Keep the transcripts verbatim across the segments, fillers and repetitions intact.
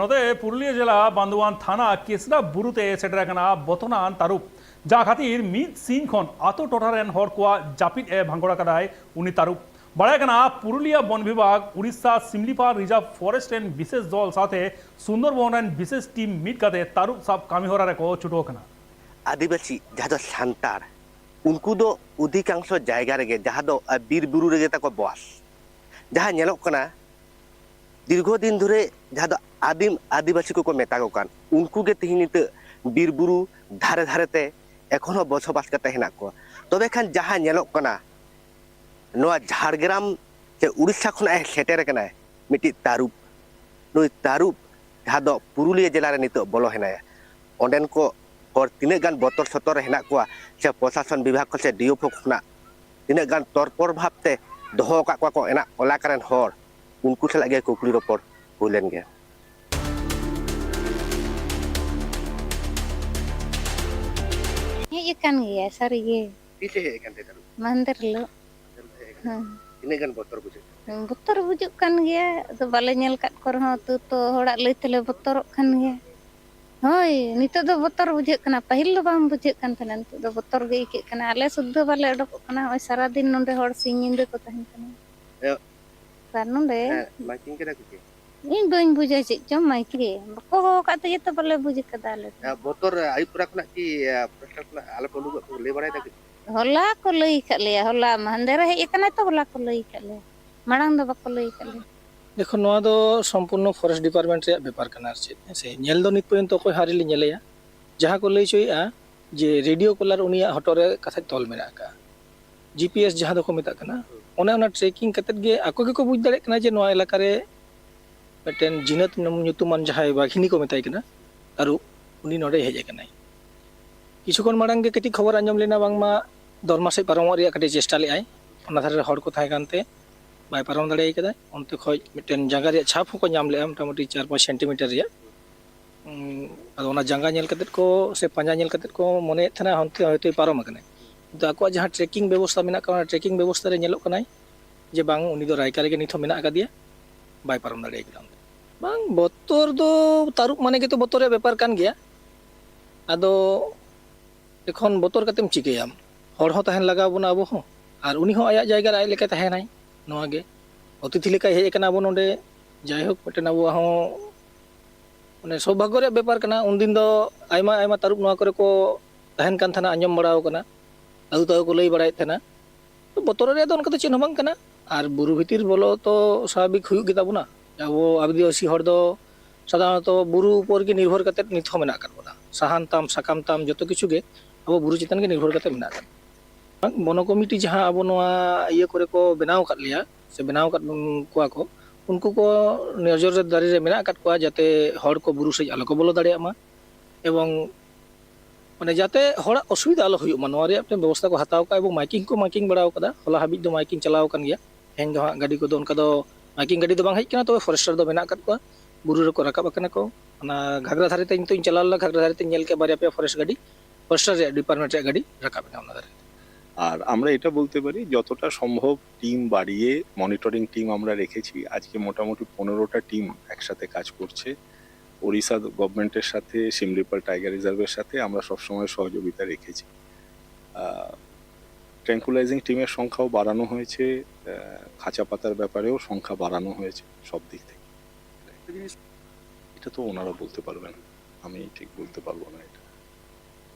ᱱᱚᱛᱮ ᱯᱩᱨᱩᱞᱤᱭᱟᱹ ᱡᱮᱞᱟ ᱵᱟᱱᱫᱩᱣᱟᱱ ᱛᱷᱟᱱᱟ ᱠᱮᱥᱨᱟ ᱵᱩᱨᱩ ᱛᱮ ᱥᱮᱴᱮᱨ ᱟᱠᱟᱱᱟ ᱵᱚᱛᱚᱨᱟᱱ ᱛᱟᱹᱨᱩᱵ, ᱡᱟᱦᱟᱸ ᱠᱷᱟᱹᱛᱤᱨ ᱢᱤᱫ ᱥᱤᱧ ᱠᱷᱚᱱ ᱟᱛᱳ ᱴᱚᱴᱷᱟ ᱨᱮᱱ ᱦᱚᱲ ᱠᱚᱣᱟᱜ ᱡᱟᱹᱯᱤᱫ ᱮ ᱵᱷᱟᱸᱜᱚᱲ ᱟᱠᱟᱫᱟᱭ ᱩᱱᱤ ᱛᱟᱹᱨᱩᱵ᱾ ᱵᱟᱲᱟᱭ ᱠᱟᱱᱟ, ᱯᱩᱨᱩᱞᱤᱭᱟᱹ ᱵᱚᱱ ᱵᱤᱵᱷᱟᱜᱽ ᱩᱲᱤᱥᱥᱟ ᱥᱤᱢᱞᱤᱯᱟᱞ ᱨᱤᱡᱟᱨᱵᱷ ᱯᱷᱚᱨᱮᱥᱴ ᱨᱮᱱ ᱵᱤᱥᱮᱥ ᱫᱚᱞ ᱥᱟᱶᱛᱮ ᱥᱩᱱᱫᱚᱨᱵᱚᱱ ᱨᱮᱱ ᱵᱤᱥᱮᱥ ᱴᱤᱢ ᱢᱤᱫ ᱠᱟᱛᱮ ᱛᱟᱹᱨᱩᱵ ᱥᱟᱵ ᱠᱟᱹᱢᱤ ᱦᱚᱨᱟ ᱨᱮᱠᱚ ᱪᱷᱩᱴᱟᱹᱣ ᱟᱠᱟᱱᱟ᱾ ᱟᱹᱫᱤᱵᱟᱹᱥᱤ, ᱡᱟᱦᱟᱸ ᱫᱚ ᱥᱟᱱᱛᱟᱲ, ᱩᱱᱠᱩ ᱫᱚ ᱚᱫᱷᱤᱠᱟᱝᱥᱚ ᱡᱟᱭᱜᱟ ᱨᱮᱜᱮ, ᱡᱟᱦᱟᱸ ᱫᱚ, ᱟᱨ, ᱵᱤᱨ ᱵᱩᱨᱩ ᱨᱮᱜᱮ ᱛᱟᱠᱚ ᱵᱚᱥ᱾ ᱡᱟᱦᱟᱸ ᱧᱮᱞᱚᱜ ᱠᱟᱱᱟ, ᱫᱤᱨᱜᱷᱚ ᱫᱤᱱ ᱫᱷᱚᱨᱮ ᱡᱟᱦᱟᱸ ᱫᱚ ᱟᱹᱫᱤᱢ ᱟᱹᱫᱤᱵᱟᱹᱥᱤ ᱠᱚᱠᱚ ᱢᱮᱛᱟ ᱠᱚ ᱠᱟᱱ, ᱩᱱᱠᱩ ᱜᱮ ᱛᱮᱦᱮᱧ ᱱᱤᱛᱚᱜ ᱵᱤᱨ ᱵᱩᱨᱩ ᱫᱷᱟᱨᱮ ᱫᱷᱟᱨᱮ ᱛᱮ ᱮᱠᱷᱚᱱ ᱦᱚᱸ ᱵᱚᱥᱚᱵᱟᱥ ᱠᱟᱛᱮ ᱦᱮᱱᱟᱜ ᱠᱚᱣᱟ᱾ ᱛᱚᱵᱮ ᱠᱷᱟᱱ ᱡᱟᱦᱟᱸ ᱧᱮᱞᱚᱜ ᱠᱟᱱᱟ, ᱱᱚᱣᱟ ᱡᱷᱟᱲᱜᱨᱟᱢ ᱥᱮ ᱩᱲᱤᱥᱥᱟ ᱠᱷᱚᱱᱟᱜ ᱮ ᱥᱮᱴᱮᱨ ᱟᱠᱟᱱᱟᱭ ᱢᱤᱫᱴᱤᱡ ᱛᱟᱹᱨᱩᱵ᱾ ᱱᱩᱭ ᱛᱟᱹᱨᱩᱵ ᱡᱟᱦᱟᱸ ᱫᱚ ᱯᱩᱨᱩᱞᱤᱭᱟᱹ ᱡᱮᱞᱟ ᱨᱮ ᱱᱤᱛᱚᱜ ᱵᱚᱞᱚ ᱦᱮᱱᱟᱭᱟ, ᱚᱸᱰᱮᱱ ᱠᱚ ᱦᱚᱲ ᱛᱤᱱᱟᱹᱜ ᱜᱟᱱ ᱵᱚᱛᱚᱨ ᱥᱚᱛᱚᱨ ᱨᱮ ᱦᱮᱱᱟᱜ ᱠᱚᱣᱟ, ᱥᱮ ᱯᱨᱚᱥᱟᱥᱚᱱ ᱵᱤᱵᱷᱟᱜᱽ ᱠᱷᱚᱱ ᱥᱮ ᱰᱤ ᱮᱯᱷ ᱳ ᱠᱷᱚᱱᱟᱜ ᱛᱤᱱᱟᱹᱜ ᱜᱟᱱ ᱛᱚᱨᱯᱚᱨ ᱵᱷᱟᱵᱽᱛᱮ ᱫᱚᱦᱚ ᱟᱠᱟᱫ ᱠᱚᱣᱟ ᱠᱚ ᱚᱱᱟ ᱮᱞᱟᱠᱟ ᱨᱮᱱ ᱦᱚᱲ, ᱩᱱᱠᱩ ᱥᱟᱞᱟᱜ ᱜᱮ ᱠᱩᱠᱞᱤ ᱨᱚᱯᱚᱲ ᱦᱩᱭ ᱞᱮᱱ ᱜᱮ᱾ ᱦᱮᱡ ᱟᱠᱟᱱ ᱜᱮᱭᱟ, ᱥᱟᱹᱨᱤ ᱜᱮ᱾ ᱛᱤᱥᱮ ᱦᱮᱡ ᱟᱠᱟᱱ ᱛᱮ ᱛᱟᱹᱨᱩᱵ? ᱢᱟᱦᱫᱮᱨ ᱦᱤᱞᱳᱜ᱾ ᱢᱟᱦᱫᱮᱨ ᱦᱤᱞᱳᱜ ᱦᱮᱡ ᱟᱠᱟᱱᱟ᱾ ᱦᱮᱸ᱾ ᱛᱤᱱᱟᱹᱜ ᱜᱟᱱ ᱵᱚᱛᱚᱨ ᱵᱩᱡᱷᱟᱹᱜ ᱠᱟᱱᱟ? ᱵᱚᱛᱚᱨ ᱵᱩᱡᱩᱜ ᱠᱟᱱ ᱜᱮᱭᱟ, ᱟᱫᱚ ᱵᱟᱞᱮ ᱧᱮᱞ ᱟᱠᱟᱫ ᱠᱚ ᱨᱮᱦᱚᱸ, ᱟᱹᱛᱩ ᱛᱚ ᱦᱚᱲᱟᱜ ᱞᱟᱹᱭ ᱛᱮᱞᱮ ᱵᱚᱛᱚᱨᱚᱜ ᱠᱟᱱ ᱜᱮᱭᱟ᱾ ᱦᱳᱭ, ᱱᱤᱛᱚᱜ ᱫᱚ ᱵᱚᱛᱚᱨ ᱵᱩᱡᱷᱟᱹᱜ ᱠᱟᱱᱟ, ᱯᱟᱹᱦᱤᱞ ᱫᱚ ᱵᱟᱝ ᱵᱩᱡᱷᱟᱹᱜ ᱠᱟᱱ ᱛᱟᱦᱮᱱᱟ, ᱱᱤᱛᱚᱜ ᱫᱚ ᱵᱚᱛᱚᱨ ᱜᱮ ᱟᱹᱭᱠᱟᱹᱜ ᱠᱟᱱᱟ᱾ ᱟᱞᱮ ᱥᱩᱫᱽᱫᱷᱟᱹ ᱵᱟᱞᱮ ᱚᱰᱚᱠᱚᱜ ᱠᱟᱱᱟ, ᱱᱚᱜᱼᱚᱭ ᱥᱟᱨᱟᱫᱤᱱ ᱱᱚᱰᱮ ᱦᱚᱲ ᱥᱤᱧ ᱧᱤᱫᱟᱹ ᱠᱚ ᱛᱟᱦᱮᱱ ᱠᱟᱱᱟ᱾ ᱮ, ᱟᱨ ᱱᱚᱰᱮ ᱦᱮᱸ, ᱢᱟᱭᱠᱤᱝ ᱠᱟᱱᱟ ᱠᱚ ᱠᱤ? ᱤᱧ ᱵᱟᱹᱧ ᱵᱩᱡᱟ ᱪᱮᱫ ᱪᱚᱝ ᱢᱟᱭᱠᱤᱝ, ᱵᱟᱠᱚ ᱦᱚᱦᱚ ᱟᱠᱟᱫ ᱛᱮᱜᱮ ᱛᱚ ᱵᱟᱞᱮ ᱵᱩᱡᱽ ᱠᱟᱫᱟ ᱟᱞᱮ ᱫᱚ᱾ ᱮ, ᱵᱚᱛᱚᱨ, ᱮ, ᱟᱹᱭᱩᱵ ᱛᱚᱨᱟ ᱠᱷᱚᱱᱟᱜ ᱠᱤ, ᱮ, ᱯᱨᱚᱥᱟᱥᱚᱱ ᱠᱷᱚᱱᱟᱜ ᱟᱞᱚᱯᱮ ᱩᱰᱩᱠᱚᱜ ᱠᱚ ᱞᱟᱹᱭ ᱵᱟᱲᱟᱭᱮᱫᱟ ᱠᱤ? ᱦᱚᱞᱟ ᱠᱚ ᱞᱟᱹᱭ ᱟᱠᱟᱫ ᱞᱮᱭᱟ, ᱦᱚᱞᱟ ᱢᱟᱦᱫᱮᱨ ᱮ ᱦᱮᱡ ᱟᱠᱟᱱᱟᱭ ᱛᱚ, ᱦᱚᱞᱟ ᱠᱚ ᱞᱟᱹᱭ ᱟᱠᱟᱫ ᱞᱮᱭᱟ, ᱢᱟᱲᱟᱝ ᱫᱚ ᱵᱟᱠᱚ ᱞᱟᱹᱭ ᱟᱠᱟᱫ ᱞᱮᱭᱟ᱾ ᱫᱮᱠᱷᱚ, ᱱᱚᱣᱟ ᱫᱚ ᱥᱚᱢᱯᱩᱨᱱᱚ ᱯᱷᱚᱨᱮᱥᱴ ᱰᱤᱯᱟᱨᱴᱢᱮᱱᱴ ᱨᱮᱭᱟᱜ ᱵᱮᱯᱟᱨ ᱠᱟᱱᱟ᱾ ᱟᱨ ᱪᱮᱫ, ᱦᱮᱸ ᱥᱮ, ᱧᱮᱞ ᱫᱚ ᱱᱤᱛ ᱯᱚᱨᱡᱚᱱᱛᱚ ᱚᱠᱚᱭ ᱦᱚᱸ ᱟᱹᱣᱨᱤ ᱞᱮ ᱧᱮᱞᱮᱭᱟ᱾ ᱡᱟᱦᱟᱸ ᱠᱚ ᱞᱟᱹᱭ ᱦᱚᱪᱚᱭᱮᱫᱼᱟ ᱡᱮ ᱨᱮᱰᱤᱭᱳ ᱠᱚᱞᱟᱨ ᱩᱱᱤᱭᱟᱜ ᱦᱚᱴᱚᱜ ᱨᱮ ᱠᱟᱛᱷᱟᱡ ᱛᱚᱞ ᱢᱮᱱᱟᱜ ᱟᱠᱟᱫᱼᱟ, ᱡᱤ ᱯᱤ ᱮᱥ ᱡᱟᱦᱟᱸ ᱫᱚᱠᱚ ᱢᱮᱛᱟᱜ ᱠᱟᱱᱟ, ᱚᱱᱮ ᱚᱱᱟ ᱴᱨᱮᱠᱤᱝ ᱠᱟᱛᱮᱫ ᱜᱮ ᱟᱠᱚ ᱜᱮᱠᱚ ᱵᱩᱡᱽ ᱫᱟᱲᱮᱭᱟᱜ ᱠᱟᱱᱟ ᱡᱮ ᱱᱚᱣᱟ ᱮᱞᱟᱠᱟ ᱨᱮ ᱢᱤᱫᱴᱮᱱ ᱡᱤᱱᱟᱹᱛ ᱧᱩᱛᱩᱢᱟᱱ ᱡᱟᱦᱟᱸᱭ ᱵᱟᱜᱷᱤᱱᱤ ᱠᱚ ᱢᱮᱛᱟᱭ ᱠᱟᱱᱟ, ᱛᱟᱹᱨᱩᱵ, ᱩᱱᱤ ᱱᱚᱰᱮᱭ ᱦᱮᱡ ᱟᱠᱟᱱᱟᱭ᱾ ᱠᱤᱪᱷᱩ ᱠᱷᱚᱱ ᱢᱟᱲᱟᱝ ᱜᱮ ᱠᱟᱹᱴᱤᱡ ᱠᱷᱚᱵᱚᱨ ᱟᱸᱡᱚᱢ ᱞᱮᱱᱟ, ᱵᱟᱝᱢᱟ ᱫᱚᱨᱢᱟ ᱥᱮᱫ ᱯᱟᱨᱚᱢᱚᱜ ᱨᱮᱭᱟᱜ ᱠᱟᱹᱴᱤᱡ ᱪᱮᱥᱴᱟ ᱞᱮᱫᱟᱭ, ᱚᱱᱟ ᱫᱷᱟᱨᱮ ᱨᱮ ᱦᱚᱲ ᱠᱚ ᱛᱟᱦᱮᱸ ᱠᱟᱱᱛᱮ ᱵᱟᱭ ᱯᱟᱨᱚᱢ ᱫᱟᱲᱮ ᱠᱟᱫᱟ᱾ ᱚᱱᱛᱮ ᱠᱷᱚᱡ ᱢᱤᱫᱴᱮᱱ ᱡᱟᱸᱜᱟ ᱨᱮᱭᱟᱜ ᱪᱷᱟᱯ ᱦᱚᱸᱠᱚ ᱧᱟᱢ ᱞᱮᱫᱼᱟ, ᱢᱚᱴᱟᱢᱩᱴᱤ ᱪᱟᱨ ᱯᱟᱸᱪ ᱥᱮᱱᱴᱤᱢᱤᱴᱟᱨ ᱨᱮᱭᱟᱜ᱾ ᱩᱸ, ᱟᱫᱚ ᱚᱱᱟ ᱡᱟᱸᱜᱟ ᱧᱮᱞ ᱠᱟᱛᱮᱫ ᱠᱚ, ᱥᱮ ᱯᱟᱸᱡᱟ ᱧᱮᱞ ᱠᱟᱛᱮᱫ ᱠᱚ ᱢᱚᱱᱮᱭᱮᱫ ᱛᱟᱦᱮᱱᱟ ᱦᱟᱱᱛᱮ ᱦᱚᱭᱛᱳᱭ ᱯᱟᱨᱚᱢ ᱟᱠᱟᱱᱟᱭ, ᱠᱤᱱᱛᱩ ᱟᱠᱚᱣᱟᱜ ᱡᱟᱦᱟᱸ ᱴᱨᱮᱠᱤᱝ ᱵᱮᱵᱚᱥᱛᱟ ᱢᱮᱱᱟᱜ ᱟᱠᱟᱫ, ᱚᱱᱟ ᱴᱨᱮᱠᱤᱝ ᱵᱮᱵᱚᱥᱛᱟ ᱨᱮ ᱧᱮᱞᱚᱜ ᱠᱟᱱᱟᱭ ᱡᱮ ᱵᱟᱝ, ᱩᱱᱤ ᱫᱚ ᱨᱟᱭᱠᱟ ᱨᱮᱜᱮ ᱱᱤᱛ ᱦᱚᱸ ᱢᱮᱱᱟᱜ ᱟᱠᱟᱫᱮᱭᱟ, ᱵᱟᱭ ᱯᱟᱨᱚᱢ ᱫᱟᱲᱮ ᱠᱟᱫᱟ ᱚᱱᱛᱮ᱾ ᱵᱟᱝ, ᱵᱚᱛᱚᱨ ᱫᱚ, ᱛᱟᱹᱨᱩᱵ ᱢᱟᱱᱮ ᱜᱮᱛᱚ ᱵᱚᱛᱚᱨ ᱨᱮᱭᱟᱜ ᱵᱮᱯᱟᱨ ᱠᱟᱱ ᱜᱮᱭᱟ᱾ ᱟᱫᱚ ᱮᱠᱷᱚᱱ ᱵᱚᱛᱚᱨ ᱠᱟᱛᱮᱢ ᱪᱤᱠᱟᱹᱭᱟᱢ? ᱦᱚᱲ ᱦᱚᱸ ᱛᱟᱦᱮᱱ ᱞᱟᱜᱟᱣ ᱵᱚᱱᱟ ᱟᱵᱚ ᱦᱚᱸ, ᱟᱨ ᱩᱱᱤ ᱦᱚᱸ ᱟᱭᱟᱜ ᱡᱟᱭᱜᱟ ᱨᱮ ᱟᱡ ᱞᱮᱠᱟᱭ ᱛᱟᱦᱮᱱᱟᱭ᱾ ᱱᱚᱣᱟ ᱜᱮ ᱚᱛᱤᱛᱷᱤ ᱞᱮᱠᱟᱭ ᱦᱮᱡ ᱟᱠᱟᱱᱟ ᱟᱵᱚ ᱱᱚᱰᱮ᱾ ᱡᱟᱭᱦᱳᱠ, ᱢᱤᱫᱴᱮᱱ ᱟᱵᱚᱣᱟᱜ ᱦᱚᱸ ᱢᱟᱱᱮ ᱥᱳᱵᱷᱟᱜᱽᱜᱚ ᱨᱮᱭᱟᱜ ᱵᱮᱯᱟᱨ ᱠᱟᱱᱟ᱾ ᱩᱱᱫᱤᱱ ᱫᱚ ᱟᱭᱢᱟ ᱟᱭᱢᱟ ᱛᱟᱹᱨᱩᱵ ᱱᱚᱣᱟ ᱠᱚᱨᱮ ᱠᱚ ᱛᱟᱦᱮᱱ ᱠᱟᱱ ᱛᱟᱦᱮᱱᱟ, ᱟᱸᱡᱚᱢ ᱵᱟᱲᱟ ᱟᱠᱟᱱᱟ, ᱫᱟᱫᱩ ᱛᱟᱠᱚ ᱠᱚ ᱞᱟᱹᱭ ᱵᱟᱲᱟᱭᱮᱫ ᱛᱟᱦᱮᱱᱟ᱾ ᱛᱚ ᱵᱚᱛᱚᱨ ᱨᱮᱭᱟᱜ ᱫᱚ ᱚᱱᱠᱟ ᱫᱚ ᱪᱮᱫ ᱦᱚᱸ ᱵᱟᱝ ᱠᱟᱱᱟ᱾ ᱟᱨ ᱵᱩᱨᱩ ᱵᱷᱤᱛᱤᱨ ᱵᱚᱞᱚ ᱛᱚ ᱥᱟᱵᱷᱟᱵᱤᱠ ᱦᱩᱭᱩᱜ ᱜᱮᱛᱟ ᱵᱚᱱᱟ᱾ ᱟᱵᱚ ᱟᱹᱫᱤᱵᱟᱹᱥᱤ ᱦᱚᱲ ᱫᱚ ᱥᱟᱫᱷᱟᱨᱚᱱᱚᱛᱚ ᱵᱩᱨᱩ ᱩᱯᱚᱨ ᱜᱮ ᱱᱤᱨᱵᱷᱚᱨ ᱠᱟᱛᱮ ᱱᱤᱛ ᱦᱚᱸ ᱢᱮᱱᱟᱜ ᱟᱠᱟᱫ ᱵᱚᱱᱟ᱾ ᱥᱟᱦᱟᱱ ᱛᱟᱢ, ᱥᱟᱠᱟᱢ ᱛᱟᱢ, ᱡᱚᱛᱚ ᱠᱤᱪᱷᱩ ᱜᱮ ᱟᱵᱚ ᱵᱩᱨᱩ ᱪᱮᱛᱟᱱ ᱜᱮ ᱱᱤᱨᱵᱷᱚᱨ ᱠᱟᱛᱮ ᱢᱮᱱᱟᱜ ᱟᱠᱟᱫ ᱵᱚᱱᱟ᱾ ᱵᱚᱱᱚ ᱠᱚᱢᱤᱴᱤ ᱡᱟᱦᱟᱸ ᱟᱵᱚ ᱱᱚᱣᱟ ᱤᱭᱟᱹ ᱠᱚᱨᱮ ᱠᱚ ᱵᱮᱱᱟᱣ ᱟᱠᱟᱫ ᱞᱮᱭᱟ ᱥᱮ ᱵᱮᱱᱟᱣ ᱟᱠᱟᱫ ᱠᱚᱣᱟ ᱠᱚ, ᱩᱱᱠᱩ ᱠᱚ ᱱᱚᱡᱚᱨ ᱨᱮ ᱫᱟᱨᱮ ᱨᱮ ᱢᱮᱱᱟᱜ ᱟᱠᱟᱫ ᱠᱚᱣᱟ, ᱡᱟᱛᱮ ᱦᱚᱲ ᱠᱚ ᱵᱩᱨᱩ ᱥᱮᱫ ᱟᱞᱚ ᱠᱚ ᱵᱚᱞᱚ ᱫᱟᱲᱮᱭᱟᱜ ᱢᱟ᱾ ᱮᱵᱚᱝ ᱢᱟᱱᱮ ᱡᱟᱛᱮ ᱦᱚᱲᱟᱜ ᱚᱥᱩᱵᱤᱫᱷᱟ ᱟᱞᱚ ᱦᱩᱭᱩᱜ ᱢᱟ, ᱱᱚᱣᱟ ᱨᱮᱭᱟᱜ ᱢᱤᱫᱴᱮᱱ ᱵᱮᱵᱚᱥᱛᱷᱟ ᱠᱚ ᱦᱟᱛᱟᱣ ᱠᱟᱜᱼᱟ᱾ ᱮᱵᱚᱝ ᱢᱟᱭᱠᱤᱝ ᱠᱚ ᱢᱟᱭᱠᱤᱝ ᱵᱟᱲᱟᱣ ᱠᱟᱫᱟ, ᱦᱚᱞᱟ ᱦᱟᱹᱵᱤᱡ ᱫᱚ ᱢᱟᱭᱠᱤᱝ ᱪᱟᱞᱟᱣ ᱟᱠᱟᱱ ᱜᱮᱭᱟ᱾ ᱛᱮᱦᱮᱧ ᱫᱚ ᱦᱟᱸᱜ ᱜᱟᱹᱰᱤ ᱠᱚᱫᱚ ᱚᱱᱠᱟ ᱫᱚ ᱢᱟᱭᱠᱤᱝ ᱜᱟᱹᱰᱤ ᱫᱚ ᱵᱟᱝ ᱦᱮᱡ ᱠᱟᱱᱟ, ᱛᱚᱵᱮ ᱯᱷᱚᱨᱮᱥᱴᱟᱨ ᱫᱚ ᱢᱮᱱᱟᱜ ᱟᱠᱟᱫ ᱠᱚᱣᱟ, ᱵᱩᱨᱩ ᱨᱮᱠᱚ ᱨᱟᱠᱟᱵ ᱟᱠᱟᱱᱟ ᱠᱚ᱾ ᱚᱱᱟ ᱜᱷᱟᱜᱽᱨᱟ ᱫᱷᱟᱨᱮ ᱛᱮ ᱱᱤᱛᱚᱜ ᱤᱧ ᱪᱟᱞᱟᱣ ᱞᱮᱱᱟ, ᱜᱷᱟᱜᱽᱨᱟ ᱫᱷᱟᱨᱮ ᱛᱮᱧ ᱧᱮᱞ ᱠᱮᱫ ᱵᱟᱨᱭᱟ ᱯᱮᱭᱟ ᱯᱷᱚᱨᱮᱥᱴ ᱜᱟᱹᱰᱤ, ᱯᱷᱚᱨᱮᱥᱴᱟᱨ ᱨᱮᱭᱟᱜ ᱰᱤᱯᱟᱨᱴᱢᱮᱱᱴ ᱨᱮᱭᱟᱜ ᱜᱟᱹᱰᱤ ᱨᱟᱠᱟᱵ ᱮᱱᱟ ᱚᱱᱟ ᱫᱷᱟᱨᱮ᱾ ᱟᱨ আমরা এটা বলতে পারি, যতটা সম্ভব টিম বাড়িয়ে মনিটরিং টিম আমরা রেখেছি। আজকে মোটামুটি পনেরোটা টিম একসাথে কাজ করছে। ওড়িশা গভর্নমেন্টের সাথে, শিমলিপাল টাইগার রিজার্ভের সাথে আমরা সবসময় সহযোগিতা রেখেছি। ট্র্যাঙ্কুলাইজিং টিমের সংখ্যাও বাড়ানো হয়েছে। আহ, খাঁচা পাতার ব্যাপারেও সংখ্যা বাড়ানো হয়েছে সব দিক থেকে। একটা জিনিস, এটা তো ওনারা বলতে পারবেন, আমি ঠিক বলতে পারবো না এটা।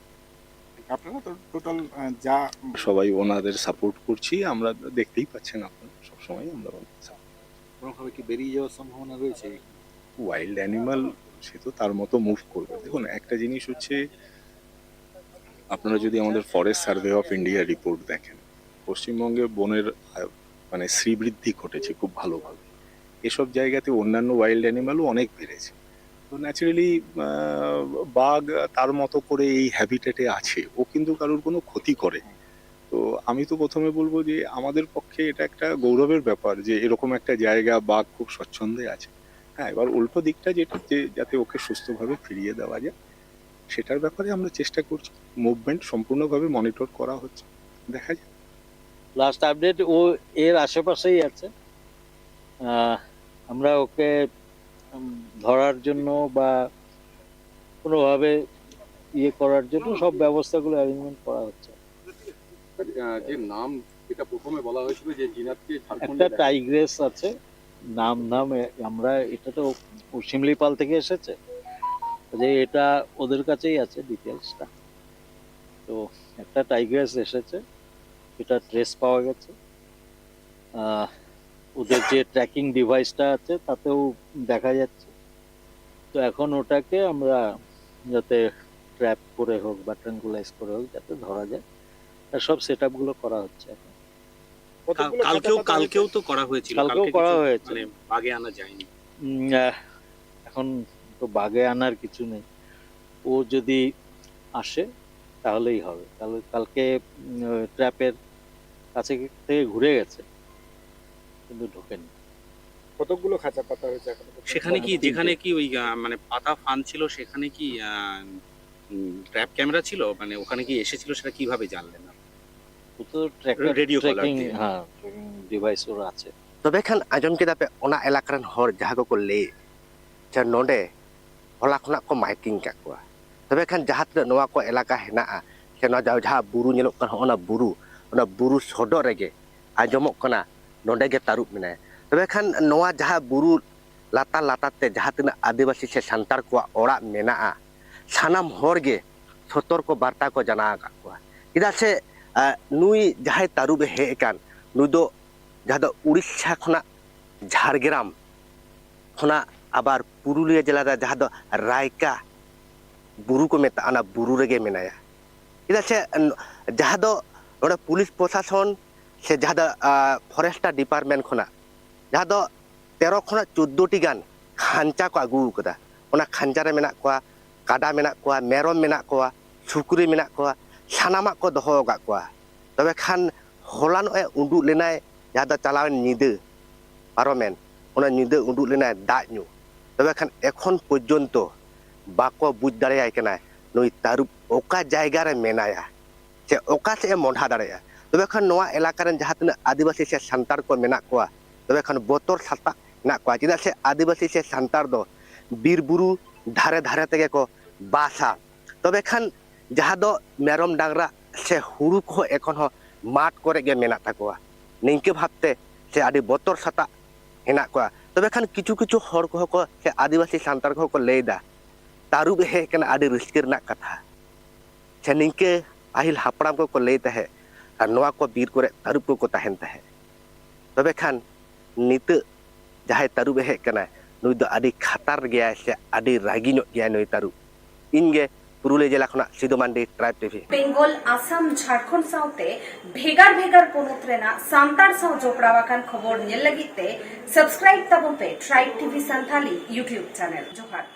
আপনারা তো টোটাল যা সবাই ওনাদের সাপোর্ট করছি, আমরা দেখতেই পাচ্ছেন আপনারা, সবসময় আমরা ওনাদের সাপোর্ট। কোনোভাবে কি বেরিয়ে যাওয়ার সম্ভাবনা রয়েছে? ওয়াইল্ড অ্যানিমাল, সে তো তার মতো মুভ করবে। দেখুন, একটা জিনিস হচ্ছে, আপনারা যদি আমাদের forest survey of India report দেখেন, পশ্চিমবঙ্গে বনের আহ, মানে শ্রীবৃদ্ধি ঘটেছে খুব ভালোভাবে। এসব জায়গাতে অন্যান্য ওয়াইল্ড অ্যানিমালও অনেক বেড়েছে। তো ন্যাচারালি বাঘ তার মতো করে এই হ্যাবিটেটে আছে, ও কিন্তু কারোর কোনো ক্ষতি করেনি। তো আমি তো প্রথমে বলবো যে আমাদের পক্ষে এটা একটা গৌরবের ব্যাপার যে এরকম একটা জায়গা বাঘ খুব স্বচ্ছন্দে আছে। হ্যাঁ, এবার উল্টো দিকটা যেটা, যে যাতে ওকে সুস্থভাবে ফিরিয়ে দেওয়া যায়, সেটার ব্যাপারে আমরা চেষ্টা করছি। মুভমেন্ট সম্পূর্ণভাবে মনিটর করা হচ্ছে, দেখা যাক। লাস্ট আপডেট ও এর আশেপাশেই আছে। আহ, আমরা ওকে ধরার জন্য বা কোনোভাবে ইয়ে করার জন্য সব ব্যবস্থাগুলো অ্যারেঞ্জমেন্ট করা হচ্ছে। আহ, যে নাম এটা প্রথমে বলা হয়েছিল যে জিনাতকে একটা ঝাড়খণ্ডে দেখা- টাইগ্রেস আছে, নাম নাম এ- আমরা, এটা তো শিমলিপাল থেকে এসেছে, যে এটা ওদের কাছেই আছে ডিটেলসটা। তো একটা টাইগ্রেস এসেছে, এটা ট্রেস পাওয়া গেছে। আহ, ওদের যে ট্র্যাকিং ডিভাইসটা আছে তাতেও দেখা যাচ্ছে। তো এখন ওটাকে আমরা যাতে ট্র্যাপ করে হোক বা ট্র্যাঙ্কুলাইজ করে হোক, যাতে ধরা যায়, তার সব সেট আপগুলো করা হচ্ছে এখন। কাল- কালকেও কালকেও তো করা হয়েছিল। কালকেও কালকে করা কিছু হয়েছে। মানে বাগে আনা যায়নি। উম, আহ, এখন তো বাগে আনার কিছু নেই। ও যদি আসে তাহলেই হবে। কাল কালকে ট্র্যাপের কাছে থেকে ঘুরে গেছে, কিন্তু ঢোকেনি। কতগুলো খাঁচা পাতা হয়েছে এখন? সেখানে কি তিনটে। যেখানে কি ওই আহ, মানে পাতা ফান ছিল, সেখানে কি ট্র্যাপ ক্যামেরা ছিল? মানে ওখানে কি এসেছিল, সেটা কিভাবে জানলেন? ও তো ট্র্যাকার রেডিও কলার ট্র্যাকিং দিয়ে। হ্যাঁ, ট্র্যাকিং ডিভাইস ওর আছে। ᱛᱚᱵᱮ ᱠᱷᱟᱱ ᱟᱸᱡᱚᱢ ᱠᱮᱫᱟ ᱯᱮ, ᱚᱱᱟ ᱮᱞᱟᱠᱟ ᱨᱮᱱ ᱦᱚᱲ ᱡᱟᱦᱟᱸ ᱠᱚᱠᱚ ᱞᱟᱹᱭᱮᱫ, ᱥᱮ ᱱᱚᱰᱮ ᱦᱚᱞᱟ ᱠᱷᱚᱱᱟᱜ ᱠᱚ ᱢᱟᱭᱠᱤᱝ ᱠᱟᱜ ᱠᱚᱣᱟ᱾ ᱛᱚᱵᱮ ᱠᱷᱟᱱ ᱡᱟᱦᱟᱸ ᱛᱤᱱᱟᱹᱜ ᱱᱚᱣᱟ ᱠᱚ ᱮᱞᱟᱠᱟ ᱦᱮᱱᱟᱜᱼᱟ, ᱥᱮ ᱱᱚᱣᱟ ᱡᱟ- ᱡᱟᱦᱟᱸ ᱵᱩᱨᱩ ᱧᱮᱞᱚᱜ ᱠᱟᱱᱟ, ᱚᱱᱟ ᱵᱩᱨᱩ, ᱚᱱᱟ ᱵᱩᱨᱩ ᱥᱚᱰᱚᱜ ᱨᱮᱜᱮ ᱟᱸᱡᱚᱢᱚᱜ ᱠᱟᱱᱟ ᱱᱚᱰᱮ ᱜᱮ ᱛᱟᱹᱨᱩᱵ ᱢᱮᱱᱟᱭᱟ᱾ ᱛᱚᱵᱮ ᱠᱷᱟᱱ ᱱᱚᱣᱟ ᱡᱟᱦᱟᱸ ᱵᱩᱨᱩ ᱞᱟᱛᱟᱨ ᱞᱟᱛᱟᱨ ᱛᱮ ᱡᱟᱦᱟᱸ ᱛᱤᱱᱟᱹᱜ ᱟᱹᱫᱤᱵᱟᱹᱥᱤ ᱥᱮ ᱥᱟᱱᱛᱟᱲ ᱠᱚᱣᱟᱜ ᱚᱲᱟᱜ ᱢᱮᱱᱟᱜᱼᱟ, ᱥᱟᱱᱟᱢ ᱦᱚᱲ ᱜᱮ ᱥᱚᱛᱚᱨᱠᱚ ᱵᱟᱨᱛᱟ ᱠᱚ ᱡᱟᱱᱟᱣ ᱟᱠᱟᱫ ᱠᱚᱣᱟ᱾ ᱪᱮᱫᱟᱜ ᱥᱮ ᱟᱸ, ᱱᱩᱭ ᱡᱟᱦᱟᱸᱭ ᱛᱟᱹᱨᱩᱵ ᱮ ᱦᱮᱡ ᱟᱠᱟᱱ, ᱱᱩᱭ ᱫᱚ ᱡᱟᱦᱟᱸ ᱫᱚ ᱩᱲᱤᱥᱥᱟ ᱠᱷᱚᱱᱟᱜ ᱡᱷᱟᱲᱜᱨᱟᱢ ᱠᱷᱚᱱᱟᱜ ᱟᱵᱟᱨ ᱯᱩᱨᱩᱞᱤᱭᱟᱹ ᱡᱮᱞᱟ ᱨᱮ ᱡᱟᱦᱟᱸ ᱫᱚ ᱨᱟᱭᱠᱟ ᱵᱩᱨᱩ ᱠᱚ ᱢᱮᱛᱟᱜᱼᱟ, ᱚᱱᱟ ᱵᱩᱨᱩ ᱨᱮᱜᱮ ᱢᱮᱱᱟᱭᱟ᱾ ᱪᱮᱫᱟᱜ ᱥᱮ ᱡᱟᱦᱟᱸ ᱫᱚ ᱱᱚᱰᱮ ᱯᱩᱞᱤᱥ ᱯᱨᱚᱥᱟᱥᱚᱱ ᱥᱮ ᱡᱟᱦᱟᱸ ᱫᱚ ᱯᱷᱚᱨᱮᱥᱴᱟᱨ ᱰᱤᱯᱟᱨᱴᱢᱮᱱᱴ ᱠᱷᱚᱱᱟᱜ ᱡᱟᱦᱟᱸ ᱫᱚ ᱛᱮᱨᱚ ᱠᱷᱚᱱᱟᱜ ᱪᱳᱫᱽᱫᱳ ᱴᱤ ᱜᱟᱱ ᱠᱷᱟᱧᱪᱟ ᱠᱚ ᱟᱹᱜᱩ ᱟᱠᱟᱫᱟ᱾ ᱚᱱᱟ ᱠᱷᱟᱧᱪᱟ ᱨᱮ ᱢᱮᱱᱟᱜ ᱠᱚᱣᱟ, ᱠᱟᱰᱟ ᱢᱮᱱᱟᱜ ᱠᱚᱣᱟ, ᱢᱮᱨᱚᱢ ᱢᱮᱱᱟᱜ ᱠᱚᱣᱟ, ᱥᱩᱠᱨᱤ ᱢᱮᱱᱟᱜ ᱠᱚᱣᱟ, ᱥᱟᱱᱟᱢᱟᱜ ᱠᱚ ᱫᱚᱦᱚ ᱟᱠᱟᱫ ᱠᱚᱣᱟ᱾ ᱛᱚᱵᱮ ᱠᱷᱟᱱ ᱦᱚᱞᱟᱱᱚᱜ ᱮ ᱩᱰᱩᱠ ᱞᱮᱱᱟᱭ, ᱡᱟᱦᱟᱸ ᱫᱚ ᱪᱟᱞᱟᱣᱮᱱ ᱧᱤᱫᱟᱹ ᱯᱟᱨᱚᱢᱮᱱ, ᱚᱱᱟ ᱧᱤᱫᱟᱹ ᱩᱰᱩᱠ ᱞᱮᱱᱟᱭ ᱫᱟᱜ ᱧᱩ᱾ ᱛᱚᱵᱮ ᱠᱷᱟᱱ ᱮᱠᱷᱚᱱ ᱯᱚᱨᱡᱚᱱᱛᱚ ᱵᱟᱠᱚ ᱵᱩᱡᱽ ᱫᱟᱲᱮᱭᱟᱭ ᱠᱟᱱᱟ ᱱᱩᱭ ᱛᱟᱹᱨᱩᱵ ᱚᱠᱟ ᱡᱟᱭᱜᱟ ᱨᱮ ᱢᱮᱱᱟᱭᱟ ᱥᱮ ᱚᱠᱟ ᱥᱮᱫ ᱮ ᱢᱚᱸᱰᱷᱟ ᱫᱟᱲᱮᱭᱟᱜᱼᱟ᱾ ᱛᱚᱵᱮ ᱠᱷᱟᱱ ᱱᱚᱣᱟ ᱮᱞᱟᱠᱟ ᱨᱮᱱ ᱡᱟᱦᱟᱸ ᱛᱤᱱᱟᱹᱜ ᱟᱹᱫᱤᱵᱟᱹᱥᱤ ᱥᱮ ᱥᱟᱱᱛᱟᱲ ᱠᱚ ᱢᱮᱱᱟᱜ ᱠᱚᱣᱟ, ᱛᱚᱵᱮ ᱠᱷᱟᱱ ᱵᱚᱛᱚᱨ ᱥᱟᱛᱟᱜ ᱢᱮᱱᱟᱜ ᱠᱚᱣᱟ, ᱪᱮᱫᱟᱜ ᱥᱮ ᱟᱹᱫᱤᱵᱟᱹᱥᱤ ᱥᱮ ᱥᱟᱱᱛᱟᱲ ᱫᱚ ᱵᱤᱨ ᱵᱩᱨᱩ ᱫᱷᱟᱨᱮ ᱫᱷᱟᱨᱮ ᱛᱮᱜᱮ ᱠᱚ ᱵᱟᱥᱟ᱾ ᱛᱚᱵᱮ ᱠᱷᱟᱱ ᱡᱟᱦᱟᱸ ᱫᱚ ᱢᱮᱨᱚᱢ ᱰᱟᱝᱨᱟ ᱥᱮ ᱦᱩᱲᱩ ᱠᱚᱦᱚᱸ ᱮᱠᱷᱚᱱ ᱦᱚᱸ ᱢᱟᱴ ᱠᱚᱨᱮ ᱜᱮ ᱢᱮᱱᱟᱜ ᱛᱟᱠᱚᱣᱟ᱾ ᱱᱤᱝᱠᱟᱹ ᱵᱷᱟᱵᱛᱮ ᱥᱮ ᱟᱹᱰᱤ ᱵᱚᱛᱚᱨ ᱥᱟᱛᱟᱜ ᱦᱮᱱᱟᱜ ᱠᱚᱣᱟ᱾ ᱛᱚᱵᱮ ᱠᱷᱟᱱ ᱠᱤᱪᱷᱩ ᱠᱤᱪᱷᱩ ᱦᱚᱲ ᱠᱚᱦᱚᱸ ᱠᱚ ᱥᱮ ᱟᱹᱫᱤᱵᱟᱹᱥᱤ ᱥᱟᱱᱛᱟᱲ ᱠᱚᱦᱚᱸ ᱠᱚ ᱞᱟᱹᱭ ᱮᱫᱟ, ᱛᱟᱹᱨᱩᱵ ᱮ ᱦᱮᱡ ᱟᱠᱟᱱᱟ, ᱟᱹᱰᱤ ᱨᱟᱹᱥᱠᱟᱹ ᱨᱮᱱᱟᱜ ᱠᱟᱛᱷᱟ᱾ ᱥᱮ ᱱᱤᱝᱠᱟᱹ ᱯᱟᱹᱦᱤᱞ ᱦᱟᱯᱲᱟᱢ ᱠᱚᱠᱚ ᱞᱟᱹᱭ ᱛᱟᱦᱮᱸᱫ, ᱟᱨ ᱱᱚᱣᱟ ᱠᱚ ᱵᱤᱨ ᱠᱚᱨᱮ ᱛᱟᱹᱨᱩᱵ ᱠᱚᱠᱚ ᱛᱟᱦᱮᱱ ᱛᱟᱦᱮᱸᱫ᱾ ᱛᱚᱵᱮ ᱠᱷᱟᱱ ᱱᱤᱛᱚᱜ ᱡᱟᱦᱟᱸᱭ ᱛᱟᱹᱨᱩᱵ ᱮ ᱦᱮᱡ ᱠᱟᱱᱟᱭ, ᱱᱩᱭ ᱫᱚ ᱟᱹᱰᱤ ᱠᱷᱟᱛᱟᱨ ᱜᱮᱭᱟᱭ ᱥᱮ ᱟᱹᱰᱤ ᱨᱟᱹᱜᱤ ᱧᱚᱜ ᱜᱮᱭᱟᱭ ᱱᱩᱭ ᱛᱟᱹᱨᱩᱵ᱾ ᱤᱧ ᱜᱮ ᱯᱩᱨᱩᱞᱤᱭᱟᱹ ᱡᱮᱞᱟ ᱠᱷᱚᱱᱟᱜ ᱥᱤᱫᱩ ᱢᱟᱱᱰᱤ, ᱴᱨᱟᱭᱤᱵᱽ ᱴᱤᱵᱷᱤ᱾ ᱵᱮᱝᱜᱚᱞ, ᱟᱥᱟᱢ, ᱡᱷᱟᱲᱠᱷᱚᱸᱰ ᱥᱟᱶᱛᱮ ᱵᱷᱮᱜᱟᱨ ᱵᱷᱮᱜᱟᱨ ᱯᱚᱱᱚᱛ ᱨᱮᱱᱟᱜ ᱥᱟᱱᱛᱟᱲ ᱥᱟᱶ ᱡᱚᱯᱲᱟᱣ ᱟᱠᱟᱱ ᱠᱷᱚᱵᱚᱨ ᱧᱮᱞ ᱞᱟᱹᱜᱤᱫ ᱛᱮ ᱥᱟᱵᱥᱠᱨᱟᱭᱤᱵ ᱛᱟᱵᱚᱱ ᱯᱮ tribe TV Santhali YouTube channel. ᱡᱚᱦᱟᱨ᱾